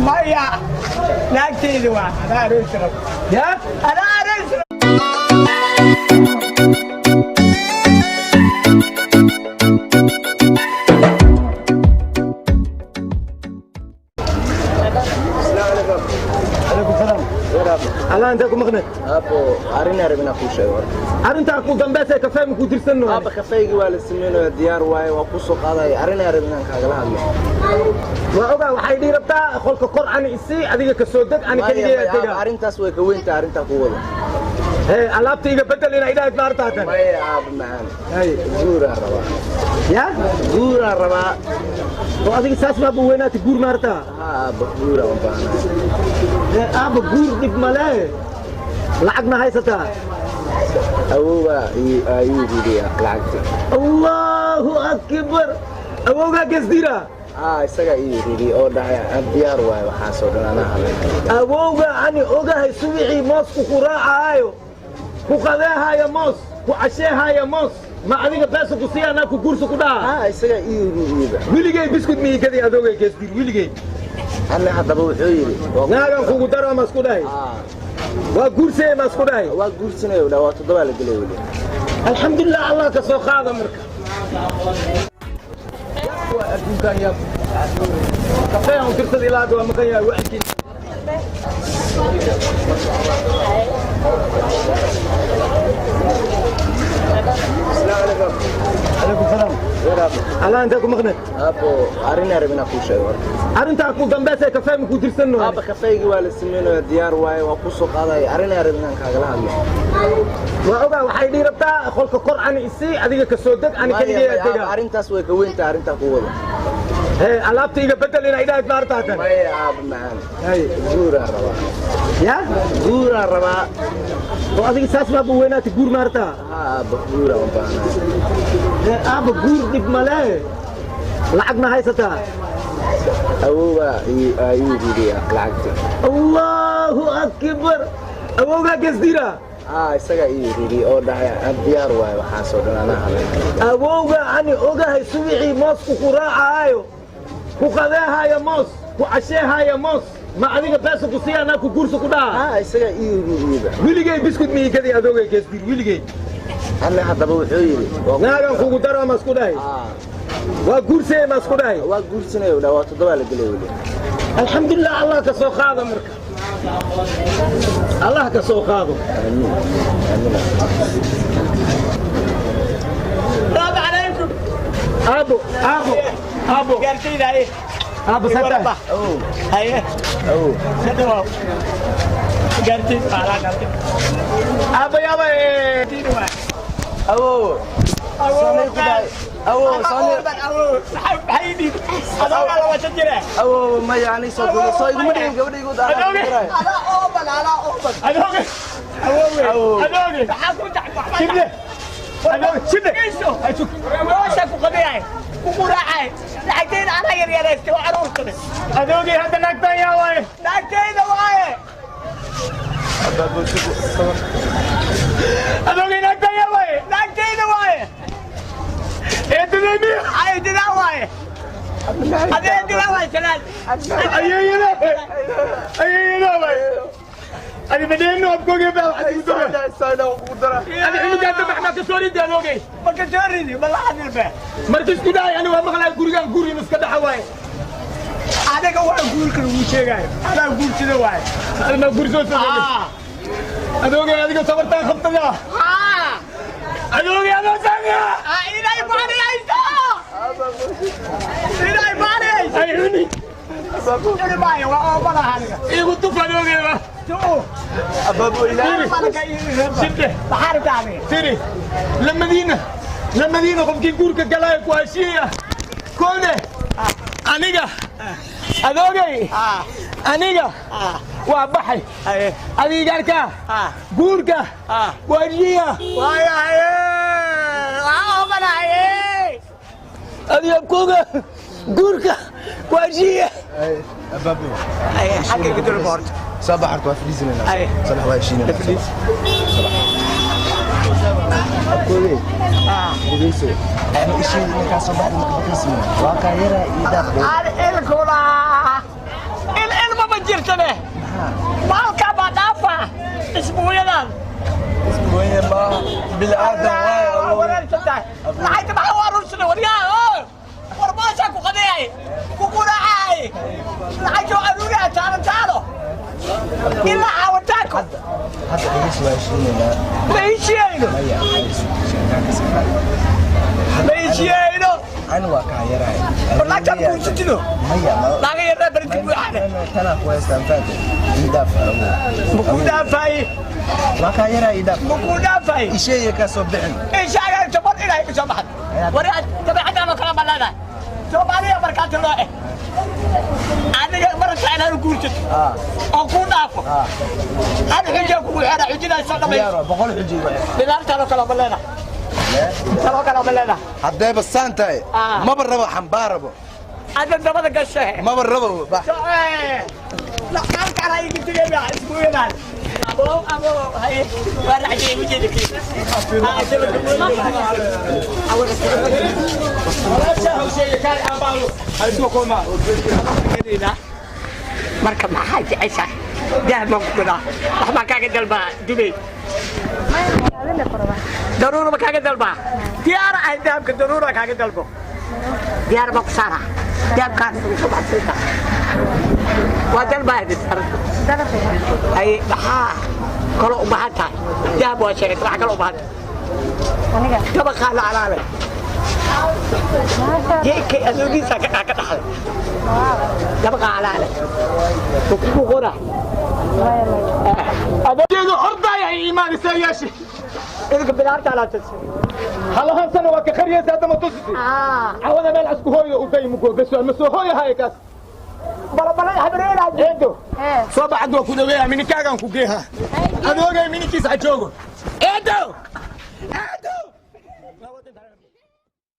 Maya, naagtayda waa anaa aroosi rabo. Yaa? Anaa aroosi rabo. Calaykum salaam. Allah, intee ku maqneed? Aabo, arrin arab inaan kuu sheego horta. Arrintaa ku dambeysay, kafee ma ku dirsanno? Aaba, kafeygii waa la sameynaya, diyaar waaye, waa kuu soo qaadaya. Arrin arab inaan kaagala hadlo. Waa ogaa, waxay dhihi rabtaa qolka kor ani isii, adiga ka soo deg, ani Maya, keligay maya, aaba, tega. Arrintaas way ka weyntahay arrintaa ku wado. Hee, alaabta iga bedel inay idhahayd maarta tan. Maya, aaba macaan. Guuraan rabaa. Yaa? Guuraan rabaa. Oo adiga saas maa buu weynaatay, guur maarta? Ha, aaba, guuraan u baahanahay. Hee, aaba, guur dhib male, lacag ma haysataa? Awowgaa ii ridiya lacagta. Allahu akbar, awowgaa gesdira? Aa, isagaa ii ridi oo dhahay, "Ah, diyaar waaye, waxaasoo dhan anaa hadlay." Awowga ani ogahay, suwixii moosku ku raacaayo, ku qadeehaayo moos, ku casheehaayo moos, ma adiga beesa ku siiya anaa ku guursa ku dhaha? Haa, isagaa ii ridiyba. Weligay biskud miikadii adoogay gesdir, weligay. Anna haddaba wuxuu yidhi Naagan kugu daro ma isku dhahay? Aa. Waa guursaya ma isku dhahay? Waa guursanaya dhaa, waa toddobaa la gelay weli. Alxamdulilah, Allah ka soo qaada. Marka waa adduunkan yaab, kafee aan tirsada ilaa hadda waa maqan yahay wackiis. Calaykum salaam. Allah, intee ku maqneed? Aabo, arrin arab inaan kuu sheego horta. Arrintaa ku dambeysay, kafee ma ku dirsanno? Aaba, kafeygii waa la sameynaya, diyaar waaye, waa kuu soo qaadaya. Arrin arab inaan kaagala hadlo. Waa ogaa, waxay dhihi rabtaa qolka kor ani isii, adiga ka soo deg, ani Maya, keligay maya, tega. Aaba, arrintaas way ka weyntahay arrintaa ku wado. Hee, alaabta iga bedel inay idhahayd maarta tan. Maya, aaba macaan. Guuraan rabaa. Yaa? Guuraan rabaa. Oo adiga saas maa buu weynaatay, guur maarta? Ha, aaba, guuraan u baahanahay. Hee, aaba, guur dhib male, lacag ma haysataa? Awowgaa ii ridiya lacagta. Allahu akbar, awowgaa gesdira? Aa, isagaa ii ridi oo dhahay, "Ah, diyaar waaye, waxaasoo dhan anaa hadlay." Awowga ani ogahay, suwixii moosku ku raacaayo, ku qadeehaayo moos, ku casheehaayo moos, ma adiga beesa ku siiya anaa ku guursa ku dhaha? Haa, isagaa ii ridiyba. Weligay biskud miikadii adoogay gesdir, weligay. Anna haddaba wuxuu yidhi Naagan kugu daro ma isku dhahay? Aa. Waa guursaya ma isku dhahay? Waa guursanaya dhaa, waa toddobaa la gelay weli. Alxamdulilah, Allah ka soo qaado. Marka Allah ka soo qaado. Aamiin, aamiin. Salaamu calaykum. Aabo, aabo, aabo. Gaartayda haye. Aabo, sata. Awow. Haye. Awow. Sadhawaw. Gaartayda waa alaa gaartay. Aabo, yaaba. Gaartayda waa. Awow, sanay ku dhahay, awow, sanay. Awow, maya, ani soo gudo soo iguma dhigin gabadhaygu Adooge. Adooge, adooge, shibne, adooge, shibne. Ay, sug. Adooge, hadda naagtaan yaa waaye? Adooge, naagtaan yaa waaye? Eedadey miya? Ayeeyada, ayeeyada waaye. Adi madheeno abkooge baa waxaad igu dara. Adi cunugaan dambe maxaa ka soo ridi, adooge? Marka isku dhahay, ani waa maqlaay gurigaan guriin iska dhaxa waaye. Adiga waa guurka lagu sheegaayo, adaa guursada waaye. Adi ma guri soo soo adooge, adiga sabartaan qabtada. Adooge, adoo saanga. Inay baaniyayso, inay baaniyayso. Ay cuni. Cuni maayo, waa oomanaha aniga. Igu tuf, adooge ba. Shibde. Maxaa rabtaa adiga? Tiri lamadiina, lamadiina qofkii guurka galaayo ku heshiiya koone. Aniga adoogay, aniga waa baxay. Adiga guurka ku heshiiya. Waayahaye, waa oomanahaye. Adiga kuga guurka ku heshiiya. Xagga igu dul boorto. Soo baxarta, waa fadhiisanayna. Sabax waa heshiinayna. Abkoogey, dhegeyso, ama isheedi markaa soo baxda maqbakaysiin waa kaa yaraa iyo dhaaf. Aan ilkuna il ilma. Jirtane maalkaa baa dhaafa isbuunyadan. Isbuunye maaha, bilaadan waaye, awowe. Wareersantahay. Lacagta maxaa u aruursaday? Waryaa, oo war mooshaa ku qadayay, ku quraacay, lacagta u aruuraya taalo taalo ilaa caawitaanku. Hadda dhegeysi, waa heshiinaynaa. Ma heshiiyeyno. Maya. Ma heshiiyeyno. Ani waa kaa yarahay. War lacagtaan guursatino. Maya, ma Laaga yarnaa barinti buuxaane. Tanaa ku haystaan, faante ii dhaaf, awowe. Ma kuu dhaafaye. Waa kaa yarahay, ii dhaaf. Ma kuu dhaafaye. Isheeye ka soo bixin. Ishaaga toban ilaahay ka soo baxay. War dabeecadaan oo kale ma leedahay. Soomaaliya markaati loo eh, aniga marata inaad guursato oo kuu dhaafo, hal xujaa kugu xera, xujidaa soo dhamayso. Diyaar waa, 100 xujo igu xir. Bilaartaan oo kale ma leedahay, tan oo kale ma leedahay. Haddayba saan tahay, maba rabo, xambaarabo. Adda dabada gashe. Maba rabo, bax. Halkaan ha iga tegay isbuuyadan. Abo, abo, haye, waa racjiyey ujeedakii. Walaashaa u sheegay kaay aabaalo haysoo kulmaa. Marka maxaa jeceshahay? Dahab baan ku gadaa, wax baan kaaga dalbaa Dubay, daruura ma kaaga dalbaa? Diyaar ahay, dahabka daruura kaaga dalbo, diyaar baan ku saaraa. Dahabkaan soo baxsayta waa dalbaa. Ay, maxaa kaloo u baahan tahay? Dahab waa sheegay, maxaa kaloo u baahan tahay? Dabaqaa la calaalay geedkay adoogiisa ka dhaxlay, dabaqa calaale kugu qora. Adeedu ordaya ay imaanaysaa yeeshi. Idinka bilaarta alaabtas. Halahan sana waa ka qariyaysa, hadda ma tusisi cawada meel asku hooyo u gay mugo beso ma soo hooyahay kaas. Balabala habreena jeedo. Soo baxad, waa ku dhaweeya, mininkaagaan ku geeha, adoogay mininkiisa ha joogo, eedo.